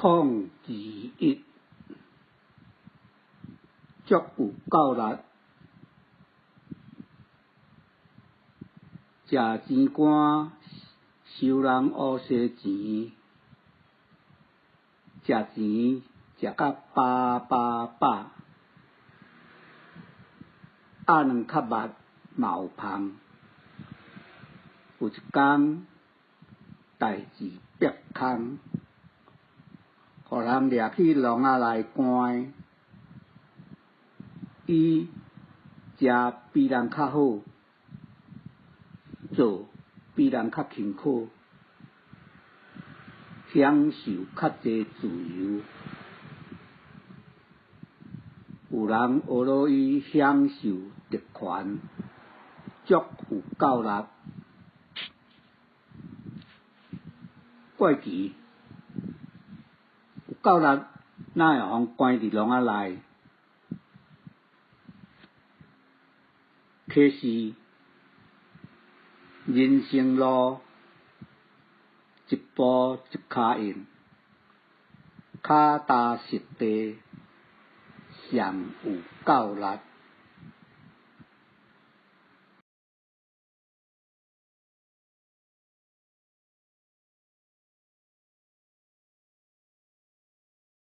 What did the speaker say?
021，足有夠力，食錢罐收人烏紗錢，食錢食甲飽飽飽，鴨卵較密嘛有芳。有一工代誌逼空，予人掠去籠仔內關。伊食比人較好，做比人較勤苦，享受較濟自由。有人學落伊享受特權，足有夠力。怪奇，有夠力，哪會予人關佇籠仔內？啟示，人生路一步一跤印，跤踏實地，上有夠力。